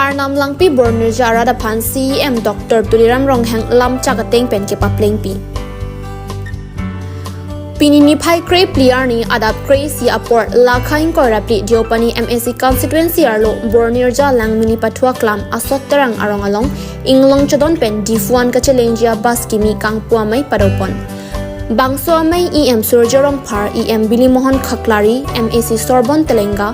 Arnam Langpi Bornirja arada phan CEM Dr. Tuliram Ronghang lamchak ateng pen ke papleng pi. Pinini phai kre pliar ni adap kre si apor lakhaing korapli Deopani MAC constituency arlo Bornirja langmini pathua klam asot terang arong along inglong chodon pen difuan kachelengia bus kimi kangpua mai padopon. Bangso amai EM Surjarong Phar, EM Bili Mohan Khaklari, MAC Sorbon Telenga,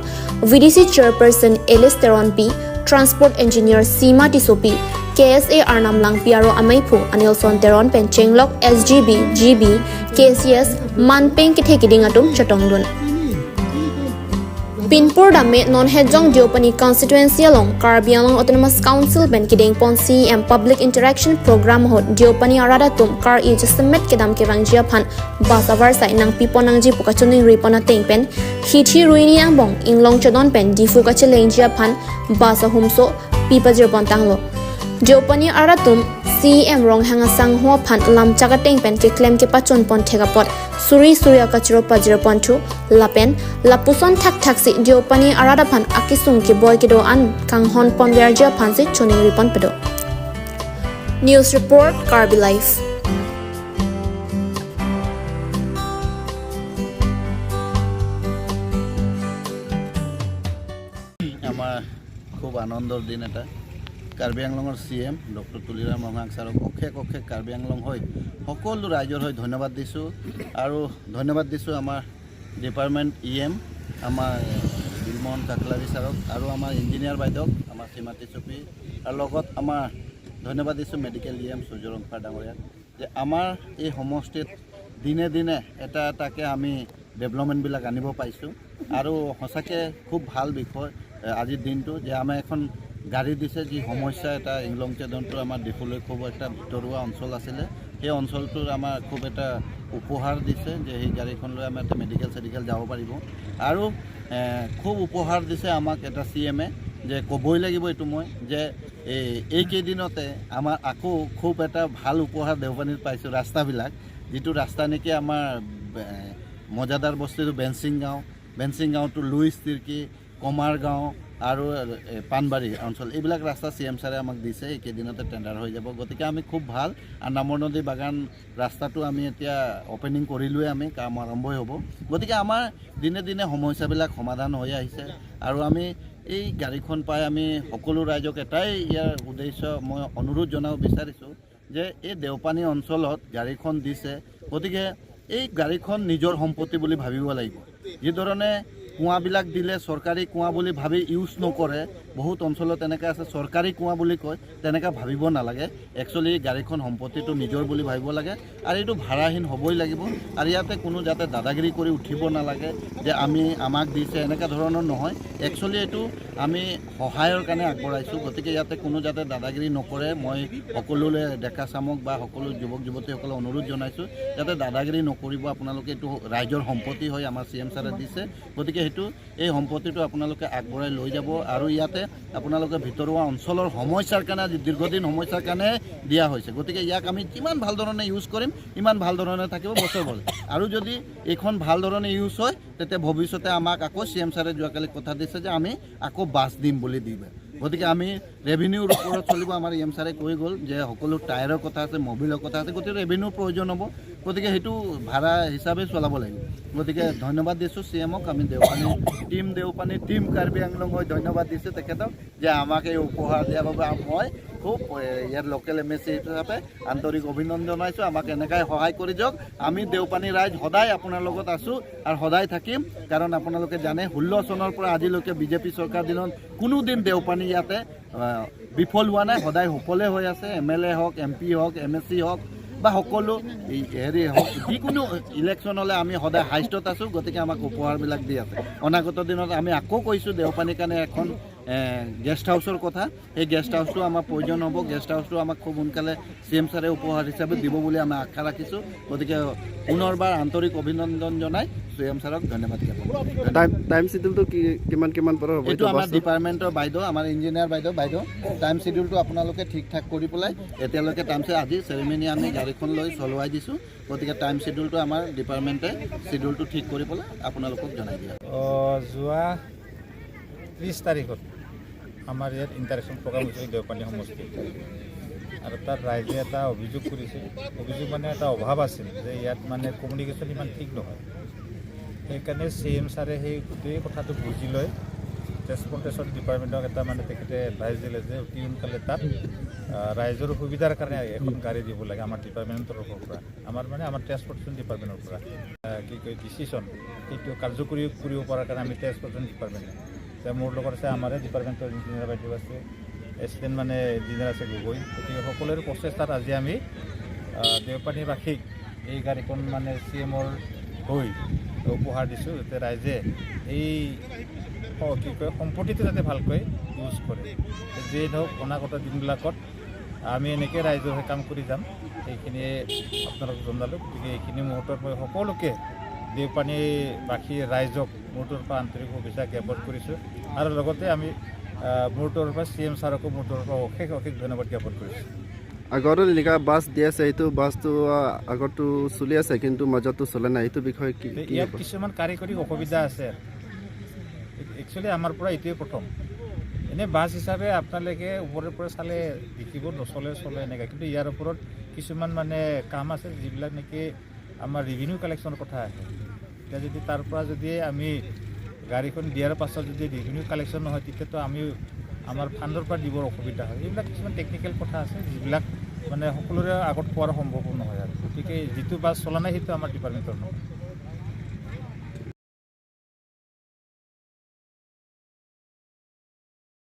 VDC Chairperson Elis Teron P, Transport Engineer Seema Tisopi, KSA Arnam Langpi aro Amaiphu Anil Son Teron pen Chenglok SGB, GB, KCS Manpeng kithe kiding atum chatongdun. Pinpur dame non hejong Deopani constituency along Karbi Anglong Autonomous Council ben kideng pon CEM Public Interaction Program hot Deopani arada tum kar i jasmet kedam kewangjia phan basavar sai nang pipon nang ji pukachuning ripona tengpen hithi ruini angbong inglong chodon pen difu ka chelengjia phan basa humso pipa jirpon tanglo. Deopani aratum CEM Ronghang sang hua phan lamchaka tengpen ke klem ke pachon pon thekapot suri surya kachro pajro pon thu lapen lapuson thak thak si Deopani arada phan akisung ke boy ke do an kang hon pon werja phan si choning ripon pedo. News Report, Karbi Life. আমাৰ খুব আনন্দৰ দিন এটা। কাৰ্বি আংলঙৰ C M doctor Tuliram Ronghang ছাৰক অশেষ অশেষ কাৰ্বি আংলং হৈ সকলো ৰাইজৰ হৈ ধন্যবাদ দিছোঁ আৰু ধন্যবাদ দিছোঁ আমাৰ ডিপাৰ্টমেণ্ট ই এম আমাৰ বিলমোহন কাকলাৰী ছাৰক আৰু আমাৰ ইঞ্জিনিয়াৰ বাইদেউক, আমাৰ শ্ৰীমাতী চুপি আৰু লগত আমাৰ ধন্যবাদ দিছোঁ মেডিকেল ই এম সূৰ্য ৰংফাৰ ডাঙৰীয়াক যে আমাৰ এই সমষ্টিত দিনে দিনে এটা এটাকৈ আমি ডেভেলপমেণ্টবিলাক আনিব পাৰিছোঁ। আৰু সঁচাকৈ খুব ভাল বিষয় আজিৰ দিনটো যে আমাৰ এখন গাড়ী দিছে, যি সমস্যা এটা ইংলং চেদনটো আমাৰ ডিফুলৈ খুব এটা ভিতৰুৱা অঞ্চল আছিলে, সেই অঞ্চলটোৰ আমাৰ খুব এটা উপহাৰ দিছে যে সেই গাড়ীখন লৈ আমাৰ এটা মেডিকেল চেডিকেল যাব পাৰিব। আৰু খুব উপহাৰ দিছে আমাক এটা চি এমে যে ক'বই লাগিব এইটো মই যে এই এইকেইদিনতে আমাৰ আকৌ খুব এটা ভাল উপহাৰ দেওপানীত পাইছোঁ, ৰাস্তাবিলাক, যিটো ৰাস্তা নেকি আমাৰ মজাদাৰ বস্তিটো বেঞ্চিং গাঁও, বেঞ্চিং গাঁৱটো লুইচ তিৰ্কি, কমাৰগাঁও আৰু পাণবাৰী অঞ্চল, এইবিলাক ৰাস্তা চি এম ছাৰে আমাক দিছে। এইকেইদিনতে টেণ্ডাৰ হৈ যাব। গতিকে আমি খুব ভাল আৰু নামৰ নদী বাগান ৰাস্তাটো আমি এতিয়া অ'পেনিং কৰিলোৱে, আমি কাম আৰম্ভই হ'ব। গতিকে আমাৰ দিনে দিনে সমস্যাবিলাক সমাধান হৈ আহিছে আৰু আমি এই গাড়ীখন পাই আমি সকলো ৰাইজক এটাই ইয়াৰ উদ্দেশ্য মই অনুৰোধ জনাব বিচাৰিছোঁ যে এই দেওপানী অঞ্চলত গাড়ীখন দিছে, গতিকে এই গাড়ীখন নিজৰ সম্পত্তি বুলি ভাবিব লাগিব। যিধৰণে কুঁৱাবিলাক দিলে চৰকাৰী কুঁৱা বুলি ভাবি ইউজ নকৰে, বহুত অঞ্চলত তেনেকৈ আছে, চৰকাৰী কুঁৱা বুলি কয়, তেনেকৈ ভাবিব নালাগে। একচুৱেলি গাড়ীখন সম্পত্তিটো নিজৰ বুলি ভাবিব লাগে আৰু এইটো ভাড়াহীন হ'বই লাগিব আৰু ইয়াতে কোনো যাতে দাদাগিৰি কৰি উঠিব নালাগে যে আমি আমাক দিছে, এনেকুৱা ধৰণৰ নহয়। একচুৱেলি এইটো আমি সহায়ৰ কাৰণে আগবঢ়াইছোঁ। গতিকে ইয়াতে কোনো যাতে দাদাগিৰি নকৰে, মই সকলোলৈ ডেকা চামক বা সকলো যুৱক যুৱতীসকলক অনুৰোধ জনাইছোঁ যাতে দাদাগিৰি নকৰিব। আপোনালোকে এইটো ৰাইজৰ সম্পত্তি হয়, আমাৰ চি এম ছাৰে দিছে, গতিকে সেইটো এই সম্পত্তিটো আপোনালোকে আগবঢ়াই লৈ যাব। আৰু ইয়াতে আপোনালোকে ভিতৰুৱা অঞ্চলৰ সমস্যাৰ কাৰণে, আজি দীৰ্ঘদিন সমস্যাৰ কাৰণে দিয়া হৈছে, গতিকে ইয়াক আমি যিমান ভাল ধৰণে ইউজ কৰিম ইমান ভাল ধৰণে থাকিব বছৰ বছৰ। আৰু যদি এইখন ভাল ধৰণে ইউজ হয়, তেতিয়া ভৱিষ্যতে আমাক আকৌ চি এম ছাৰে যোৱাকালি কথা দিছে যে আমি আকৌ বাছ দিম বুলি দিব। গতিকে আমি ৰেভিনিউৰ ওপৰত চলিব। আমাৰ ই এম ছাৰে কৈ গ'ল যে সকলো টায়াৰৰ কথা আছে, মবিলৰ কথা আছে, গতিকে ৰেভিনিউৰ প্ৰয়োজন হ'ব, গতিকে সেইটো ভাড়া হিচাপে চলাব লাগিব। গতিকে ধন্যবাদ দিছোঁ চি এমক। আমি দেওপানী টীম, দেওপানী টীম কাৰ্বি আংলং হৈ ধন্যবাদ দিছোঁ তেখেতক যে আমাক এই উপহাৰ দিয়াৰ বাবে। মই খুব ইয়াৰ লোকেল এম এ চি হিচাপে আন্তৰিক অভিনন্দন জনাইছোঁ। আমাক এনেকাই সহায় কৰি যাওক। আমি দেওপানী ৰাইজ সদায় আপোনাৰ লগত আছোঁ আৰু সদায় থাকিম, কাৰণ আপোনালোকে জানে 16 চনৰ পৰা আজিলৈকে বিজেপি চৰকাৰ দিনত কোনোদিন দেওপানী ইয়াতে বিফল হোৱা নাই, সদায় সফলে হৈ আছে। এম এল এ হওক, এম পি হওক, এম এছ চি হওক বা সকলো হেৰি হওক, যিকোনো ইলেকশ্যন হ'লে আমি সদায় হাইষ্টত আছোঁ। গতিকে আমাক উপহাৰবিলাক দি আছে। অনাগত দিনত আমি আকৌ কৈছোঁ দেওপানীৰ কাৰণে এখন গেষ্ট হাউচৰ কথা। সেই গেষ্ট হাউচটো আমাৰ প্ৰয়োজন হ'ব। গেষ্ট হাউচটো আমাক খুব সোনকালে চি এম ছাৰে উপহাৰ হিচাপে দিব বুলি আমি আশা ৰাখিছোঁ। গতিকে পুনৰবাৰ আন্তৰিক অভিনন্দন জনাই চি এম ছাৰক ধন্যবাদ জ্ঞাপন কৰিছোঁ। টাইম চিডিউলটো কি কিমান কিমান পৰা হ'ব? এইটো আমাৰ ডিপাৰ্টমেণ্টৰ বাইদেউ, আমাৰ ইঞ্জিনিয়াৰ বাইদেউ, বাইদেউ, টাইম চিডিউলটো আপোনালোকে ঠিক ঠাক কৰি পেলাই এতিয়ালৈকে টাইম আজি চেৰিমনি আমি গাড়ীখন লৈ চলোৱাই দিছোঁ। গতিকে টাইম চিডিউলটো আমাৰ ডিপাৰ্টমেণ্টে চিডিউলটো ঠিক কৰি পেলাই আপোনালোকক জনাই দিয়া। যোৱা 30 তাৰিখত আমাৰ ইয়াত ইণ্টাৰেকশ্যন প্ৰগ্ৰাম হৈছিল দেওপানী সমষ্টিত আৰু তাত ৰাইজে এটা অভিযোগ কৰিছিল। অভিযোগ মানে এটা অভাৱ আছিল যে ইয়াত মানে কমিউনিকেশ্যন ইমান ঠিক নহয়। সেইকাৰণে চি এম ছাৰে সেই গোটেই কথাটো বুজি লৈ ট্ৰেন্সপৰ্টেশ্যন ডিপাৰ্টমেণ্টক এটা মানে তেখেতে এডভাইচ দিলে যে অতি সোনকালে তাত ৰাইজৰ সুবিধাৰ কাৰণে এখন গাড়ী দিব লাগে আমাৰ ডিপাৰ্টমেণ্টৰ তৰফৰ পৰা, আমাৰ মানে আমাৰ ট্ৰেন্সপৰ্টেশ্যন ডিপাৰ্টমেণ্টৰ পৰা। কি কয়, ডিচিশ্যন সেইটো কাৰ্যকৰী কৰিব পৰাৰ কাৰণে আমি ট্ৰেন্সপৰ্টেশ্যন ডিপাৰ্টমেণ্ট, এতিয়া মোৰ লগত আছে আমাৰে ডিপাৰ্টমেণ্টৰ ইঞ্জিনিয়াৰ বাইদেউ আছে, এছিষ্টেণ্ট মানে ইঞ্জিনিয়াৰ আছে গগৈ। গতিকে সকলোৰে প্ৰচেষ্টাত আজি আমি দেওপানীবাসীক এই গাড়ীখন মানে চি এমৰ হৈ উপহাৰ দিছোঁ, যাতে ৰাইজে এই কি কয়, সম্পত্তিটো যাতে ভালকৈ ইউজ কৰে। যিয়ে নহওক, অনাগত দিনবিলাকত আমি এনেকৈ ৰাইজৰ হৈ কাম কৰি যাম, সেইখিনিয়ে আপোনালোকক জনালোঁ। গতিকে এইখিনি মুহূৰ্তত মই সকলোকে, দেওপানীবাসী ৰাইজক মোৰ তৰফৰ পৰা আন্তৰিক শুভেচ্ছা জ্ঞাপন কৰিছোঁ আৰু লগতে আমি মোৰ তৰফৰ পৰা চি এম ছাৰকো মোৰ তৰফৰ পৰা অশেষ অশেষ ধন্যবাদ জ্ঞাপন কৰিছোঁ। আগতো এনেকুৱা বাছ দি আছে, এইটো বাছটো আগতো চলি আছে কিন্তু মাজতো চলে নাই। এইটো বিষয়ে কি কি ইয়াত হ'ব? কিছুমান কাৰিকৰী অসুবিধা আছে। একচুৱেলি আমাৰ পৰা এইটোৱে প্ৰথম। এনেই বাছ হিচাপে আপোনালোকে ওপৰৰ পৰা চালে দেখিব নচলে, চলে এনেকৈ। কিন্তু ইয়াৰ ওপৰত কিছুমান মানে কাম আছে, যিবিলাক নেকি আমাৰ ৰেভিনিউ কালেকশ্যনৰ কথা আহে। এতিয়া যদি তাৰ পৰা যদি আমি গাড়ীখন দিয়াৰ পাছত যদি ৰেভিনিউ কালেকশ্যন নহয়, তেতিয়াতো আমি আমাৰ ফাণ্ডৰ পৰা দিবৰ অসুবিধা হয়। এইবিলাক কিছুমান টেকনিকেল কথা আছে, যিবিলাক মানে সকলোৰে আগত কোৱাৰ সম্ভৱো নহয় আৰু। গতিকে যিটো বাছ চলা নাই, সেইটো আমাৰ ডিপাৰ্টমেণ্টৰ নহয়।